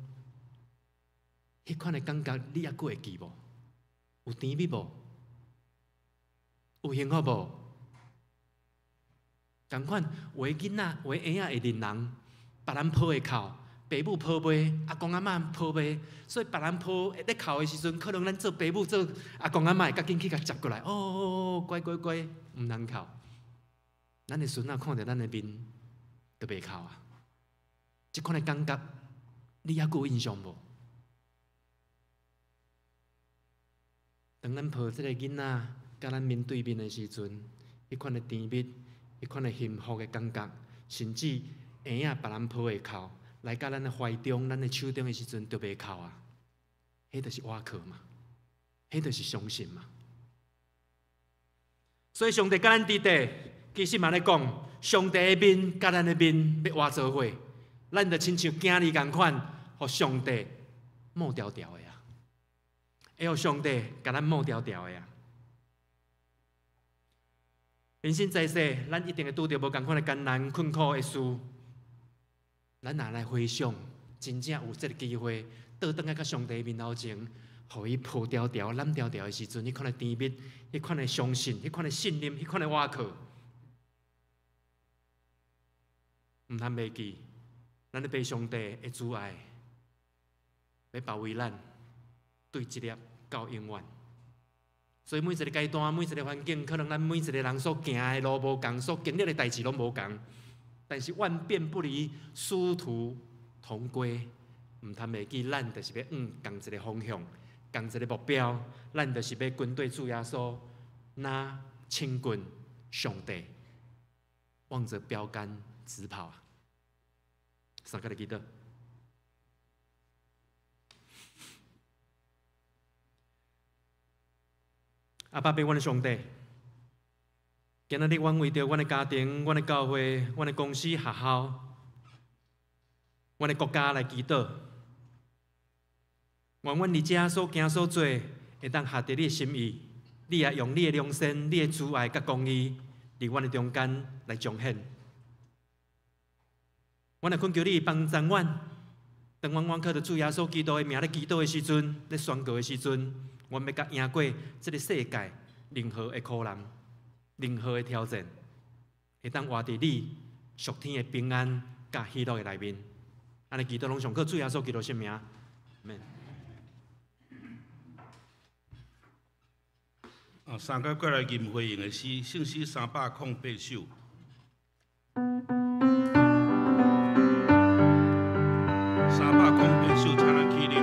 彼款的感覺，你猶閣會記無？有甜蜜無？有幸福無？仝款，有的囡仔，有的嬰仔會認人，別人抱會哭，爸母抱袂，阿公阿嬤抱袂，所以別人抱咧哭的時陣，可能咱做爸母做阿公阿嬤會較緊去共接過來，哦哦哦，乖乖乖，毋通哭。咱的孫仔看著咱的面，就袂哭啊。這款的感覺，你猶閣有印象無？當咱抱這个囡仔，佮咱面對面的時陣，彼款的甜蜜，彼款的幸福的感覺，甚至嬰仔別人抱會哭，來到咱的懷中、咱的手中的時陣，就袂哭啊！彼就是倚靠嘛，彼就是相信嘛。所以上帝佮咱佇地，其實嘛咧講，上帝的面佮咱的面欲活做伙，咱就親像囝兒仝款，予上帝摸牢牢的啊！會予上帝共咱摸牢牢的啊！人生在世，咱一定會拄著無仝款的艱難、困苦的事。咱若來回想，真正有這个機會，倒轉來到上帝面頭前，予伊抱牢牢、攬牢牢的時陣，彼款的甜蜜、彼款的相信、彼款的信任、彼款的倚靠，毋通袂記，咱咧被上帝的慈愛，欲包圍咱，對這粒到永遠。所以每一个階段、每一個環境，可能咱每一個人所行的路無仝，所經歷的代誌攏無仝，但是萬變不離殊途同歸。毋通袂記，咱就是欲往仝一個方向，仝一個目標，咱就是欲跟綴主耶穌，若親近上帝，望著標杆直跑啊！三個來祈禱。阿爸，父，阮的上帝，今仔日阮為著阮的家庭、阮的教會、阮的公司、學校、阮的國家來祈禱。願阮佇遮所行所做，會當合佇你的心意。你也用你的良善、你的慈愛佮公義，佇阮的中間來彰顯。阮來懇求你幫助阮，當阮倚靠著主耶穌基督的名咧祈禱的時陣，咧宣告的時陣，阮欲共贏過這个世界任何的苦難、任何的挑戰，會當活佇你屬天的平安佮喜樂的內面。按呢祈禱攏上靠主耶穌基督聖名，阿們。啊，三個過來吟回應的詩，聖詩308首。308首，請咱起立。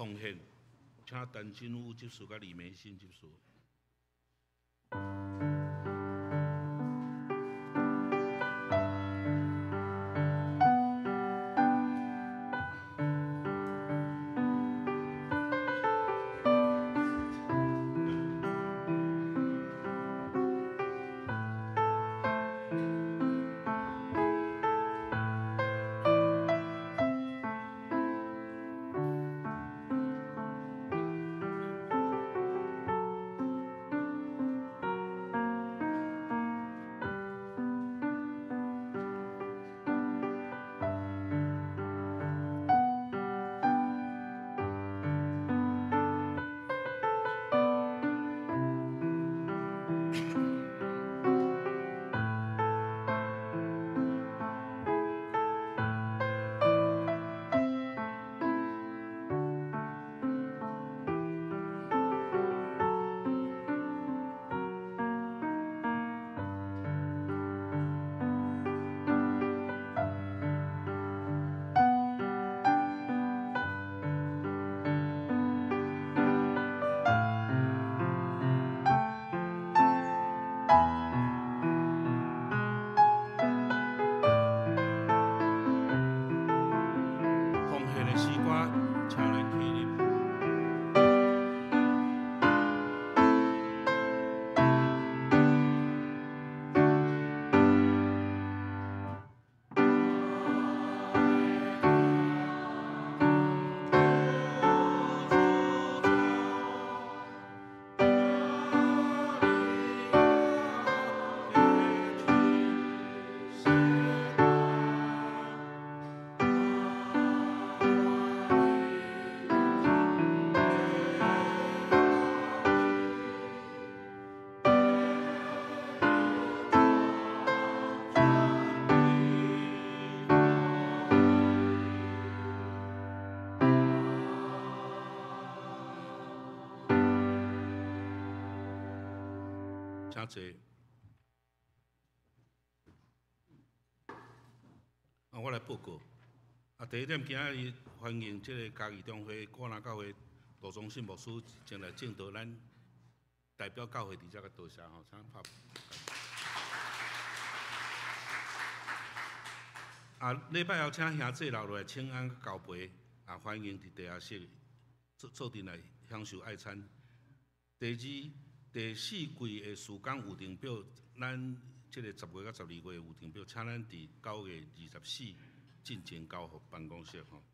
奉獻，請陳真武執事佮李梅欣執事。請坐。啊，我來報告。啊，第一點，今仔日歡迎這个嘉義中會歌林教會羅宗信牧師前來證道，咱代表教會佇遮個多謝吼，請拍。啊，禮拜後請兄弟留落來請安交陪，啊，歡迎佇地下室做做陣來享受愛餐。第二，第四季的事工預定表，咱這个10月佮12月的預定表，請咱佇9月24進前交予辦公室吼。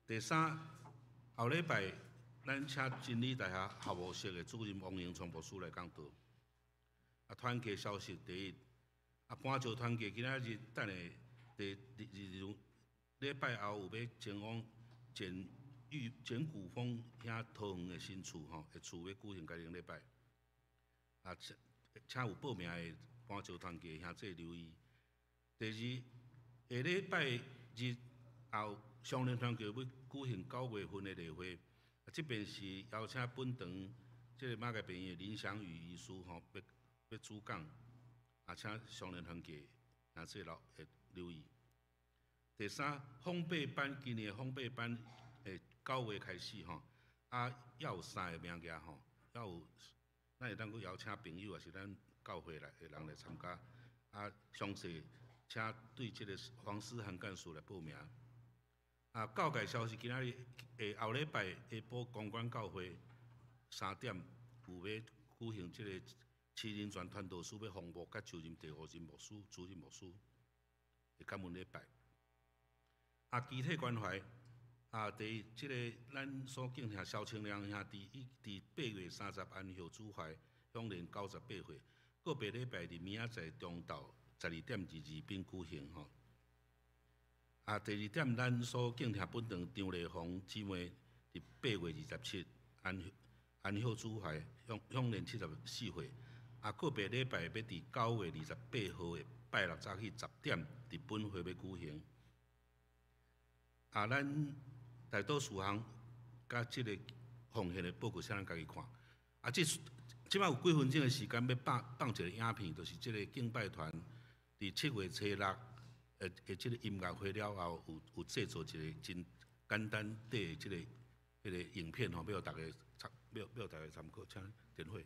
第三，後禮拜咱請真理大學校務室的主任王榮聰牧師來講道。啊，團契消息第一，啊，搬石團契今仔日等下第二二禮拜後有欲前往簡玉簡古峰遐桃園的新厝吼，的厝欲舉行家庭禮拜。啊，請請有報名的搬石團契兄弟留意。第二，下禮拜日後雙連團契欲舉行9月份的例會，啊，這邊是邀請本堂這个馬偕病院的林祥宇醫師吼，欲欲主講，啊，請雙連團契兄弟留會留意。第三，烘焙班今年的烘焙班會9月開始吼，啊，猶有三个名額吼，猶有，咱會當閣邀請朋友，也是咱教會來的人來參加，啊，詳細請對這个黃思涵幹事來報名。啊，教界消息，今仔日下後禮拜下晡公館教會3點有欲舉行這个七人傳傳道師欲訪牧，佮就任第五任牧師、主任牧師，會感恩禮拜。啊，肢體關懷，啊，第一，這个咱所敬聽蕭清良兄弟，伊佇8月30安息主懷，享年98歲。個別禮拜日明仔載中晝12點22分舉行吼。啊，第二點，咱所敬聽本堂張麗紅姊妹佇8月27安安息主懷，享享年74歲。啊，個別禮拜欲佇9月28號的拜六早起10點，佇本會欲舉行。啊，咱大多數項佮這个奉獻的報告，請咱家己看。啊，這這擺有幾分鐘的時間，欲放放一个影片，就是這个敬拜團佇7月初六的這个音樂會了後，有有製作一个真簡單短的這个彼个影片吼，欲予大家参，欲予大家参考，請電會。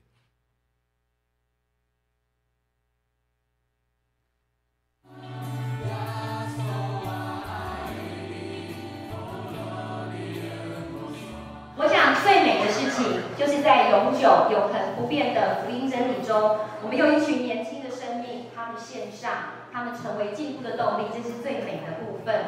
我想最美的事情，就是在永久、永恆不變的福音真理中，我們用一群年輕的生命，他們獻上，他們成為進步的動力，這是最美的部分。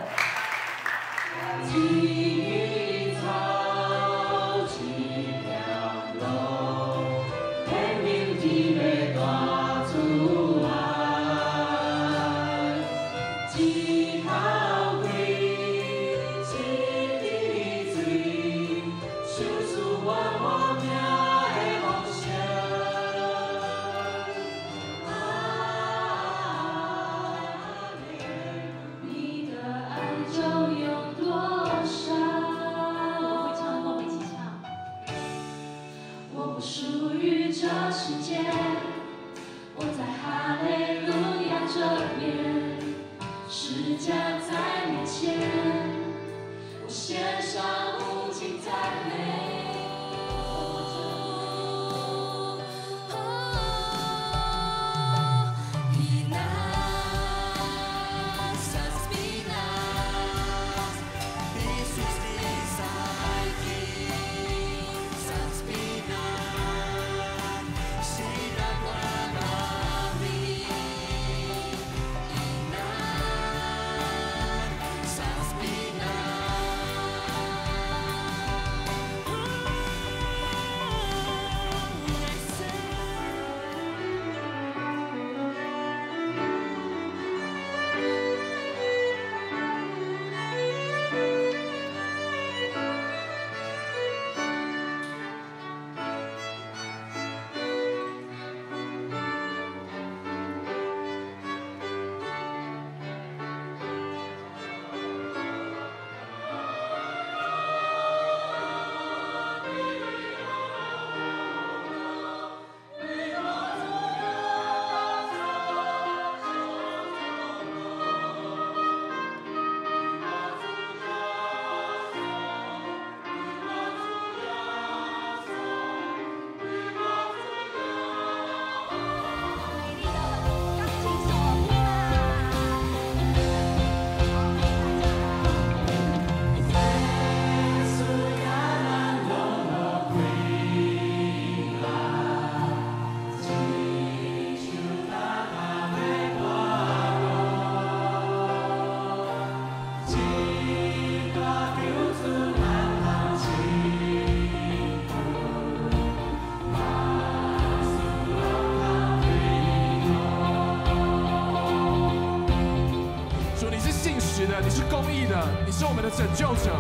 你是公義的，你是我們的拯救者。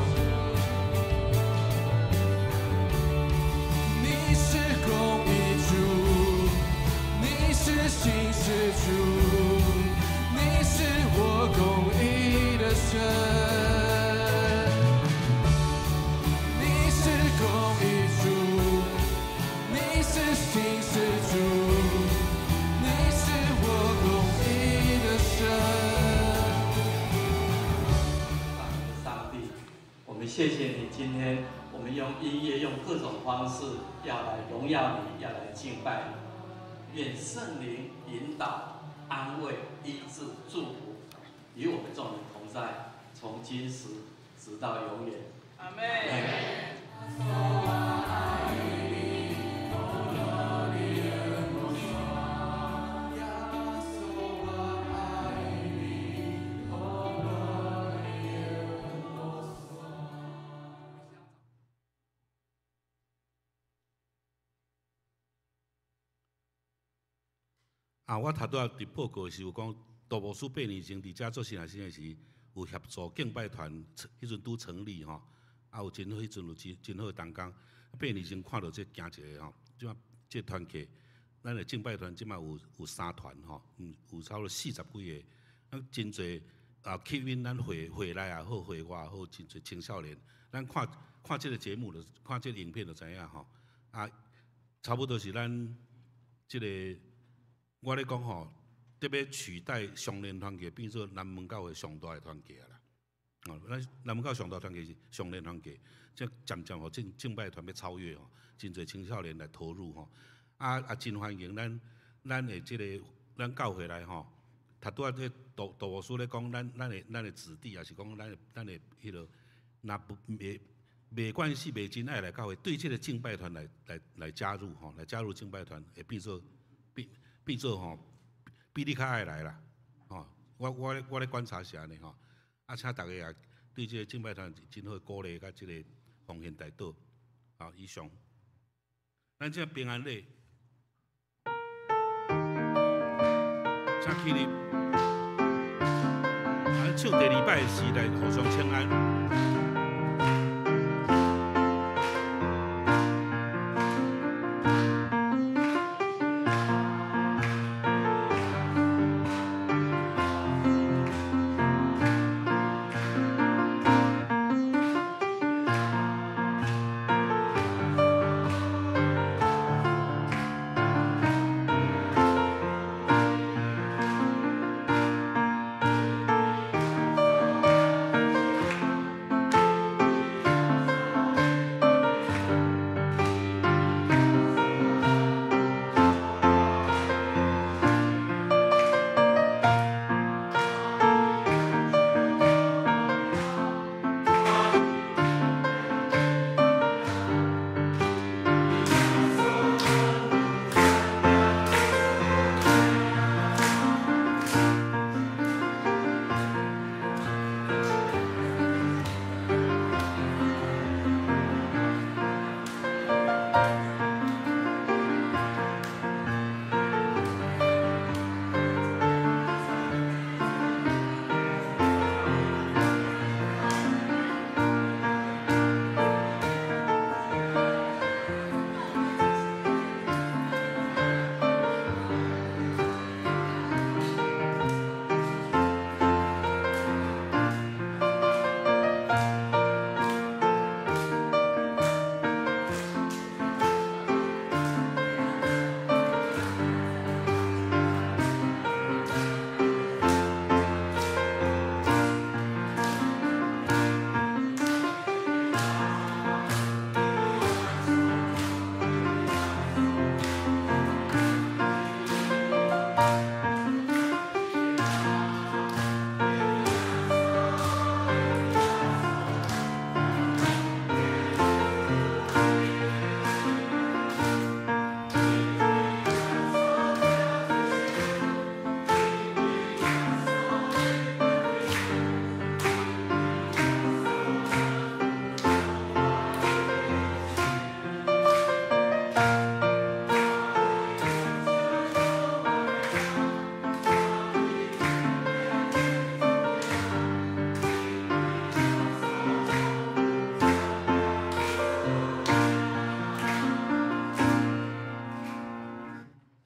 你是公義主，你是信實主，你是我公義的神。你是公義主，你是信實主，你是我公義的神。謝謝你，今天我們用音樂，用各種方式要來榮耀你，要來敬拜你。願聖靈引導、安慰、醫治、祝福，與我們眾人同在，從今時直到永遠。阿們。啊！我頭拄仔佇報告時有講，杜牧師8年前佇遮做新藝生的時，有協助敬拜團，彼陣拄成立吼，啊有真好，彼陣有真真好的同工。8年前看到這行一个吼，這馬這團契，咱的敬拜團這馬有三團吼，有差不多40幾个，咱真濟啊吸引咱會會內也好，會外也好，真濟青少年。咱看看這个節目就看這个影片就知影吼，啊，差不多是咱這个。我咧講吼，特別取代上連團契，變做南門教會上大的團契啦。哦，咱南門口上大團契是少年團契，這漸漸予敬拜團欲超越吼，真濟青少年來投入吼，啊啊真歡迎咱的這个咱教會來吼，頭拄仔這杜杜牧師咧講，咱的子弟，也是講咱的彼个，若不袂袂關係，袂真愛來教會，對這个敬拜團來加入吼，來加入敬拜團，會變做吼，比你較愛來啦，吼，我咧觀察是按呢吼。啊，請大家也對這个敬拜團真好鼓勵，佮這个奉獻代禱。好，以上。咱這平安禮，請起立。啊，唱第二擺是來互相請安。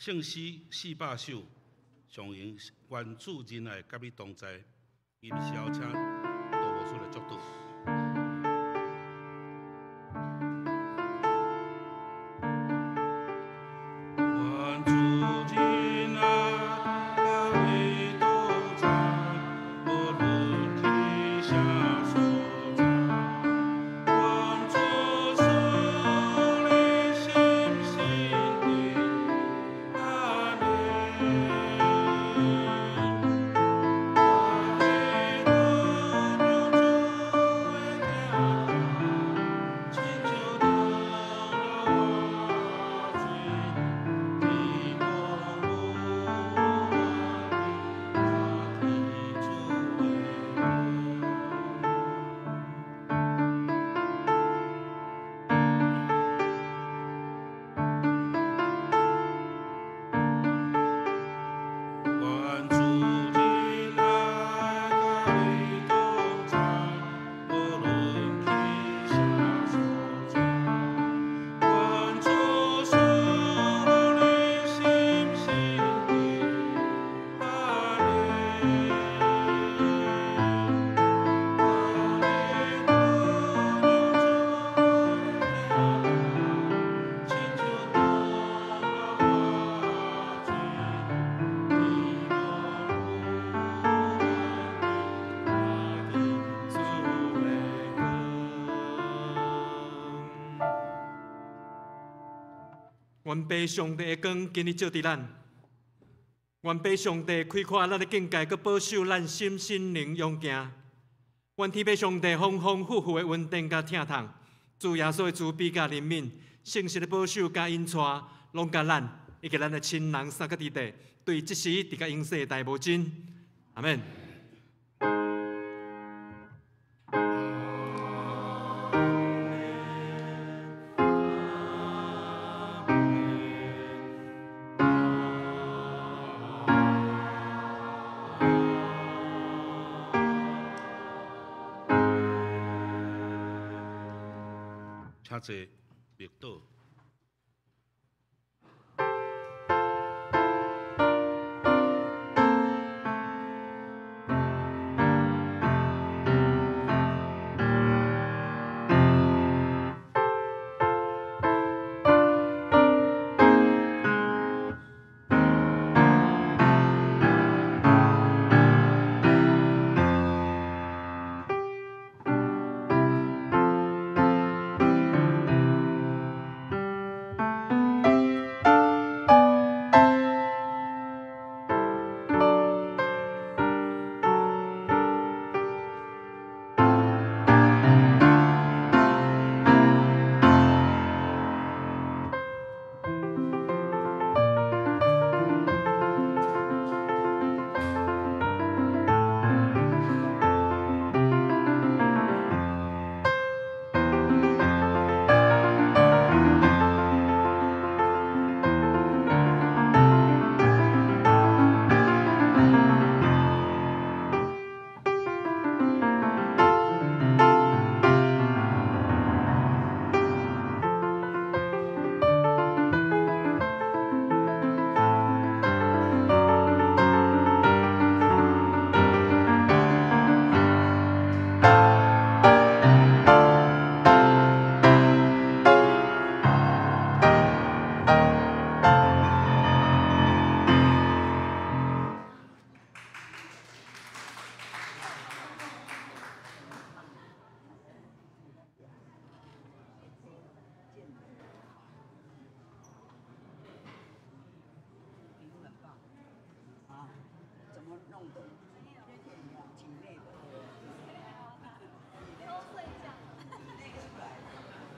聖詩400首，上榮願主仁愛佮你同在。音效請杜牧師來祝禱。願主仁愛佮你同在，無論去啥所在。願主賜你心心平安。阿門。願父上帝的光今日照佇咱，願父上帝開闊咱的境界，閣保守咱心身靈勇健。願天父上帝豐豐富富的恩典佮疼痛，主耶穌的慈悲佮憐憫，聖神的保守佮引帶，攏佮咱以及咱的親人三個弟弟，對這時直到永世代無盡。阿們。請坐，默禱。啊，怎麼弄的？